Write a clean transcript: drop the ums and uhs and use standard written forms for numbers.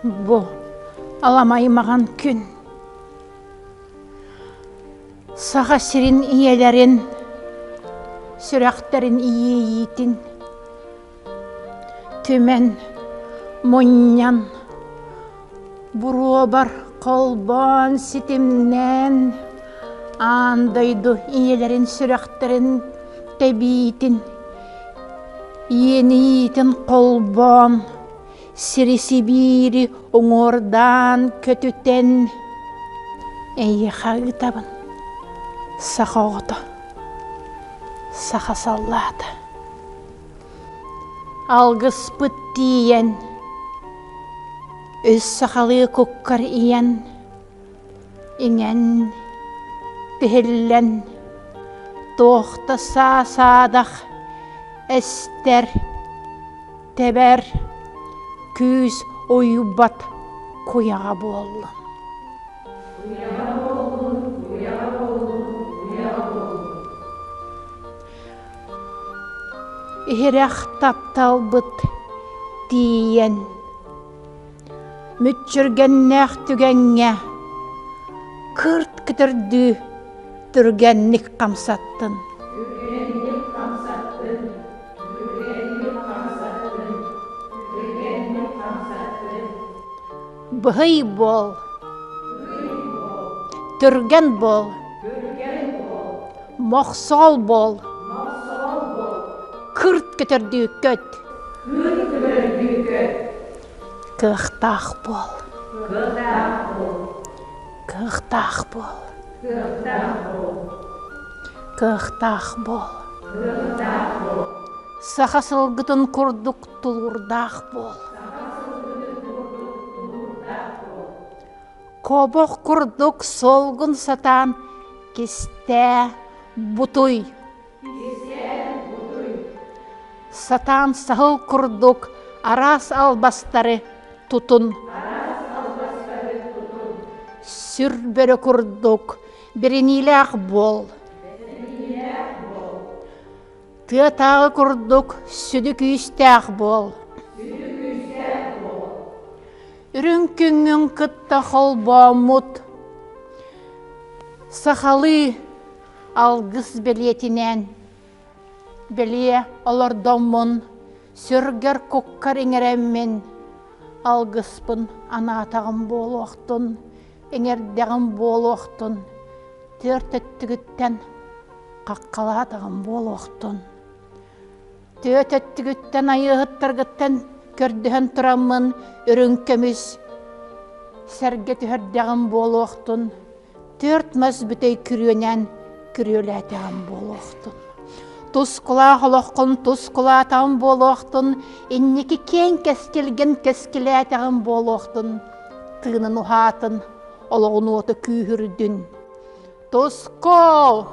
Бу аламай маҕан күн Саха сирин ийэлэрин сүрэхтэрин иэйиитин түмэн, мунньан, буруобар холбоон ситимнээн аан дойду ийэлэрин сүрэхтэрин тэбиитин, иэниитин холбоон Сири-сибиири уҥуордаан көтүтэн эйиэхэ ыытабын, саха оҕото, саха саллаата. Алгыспыт тиийэн, үс сахалыы куккар ийэн, иҥэн, тиһиллэн, туох да саа-саадах эстэр тэбэр күүс уйбат куйаҕа буоллун. Куйаҕа буоллун, куйаҕа буоллун, куйаҕа буоллун. Иһирэх тапталбыт тиийэн, мүччүргэннээх түгэҥҥэ кырт көтөрдүү түргэнник хамсаттын. Түргэнник хамсаттын. Быһый буол, түргэн буол, мохсоҕол буол, кырт көтөрдүү көт, кыахтаах буол, кыахтаах буол. Кыахтаах буол. Саха сылгытын курдук тулуурдаах буол. Кобох курдук суолгун сатаан кистээ, бутуй. Сатаан саһыл курдук араас албастары тутун. Сүр бөрө курдук бэриниилээх буол. Тыатааҕы курдук сүдү күүстээх буол. Үрүҥ күҥҥүн кытта холбооммут сахалыы алгыс бэлиэтинэн бэлиэ олордоммун сүргэр куккар иҥэрэммин алгыспын анаатаҕым буолуохтун иҥэрдэҕим буолуохтун түөрт өттүгүттэн хаххалаатаҕым буолуохтун түөрт өттүгүттэн айыыһыттаргыттан көрдөһөн тураммын үрүҥ көмүс сэргэ түһэрдэҕим буолуохтун Түөрт мас бүтэй күрүөнэн күрүөлээтэҕим буолуохтун. Тускулаах олоххун тускулаатаҕым буолуохтун, инники киэҥ кэскилгин кэскилээтэҕим буолуохтун, тыынын уһаатын, олоҕун уота күүһүрдүн. Туску!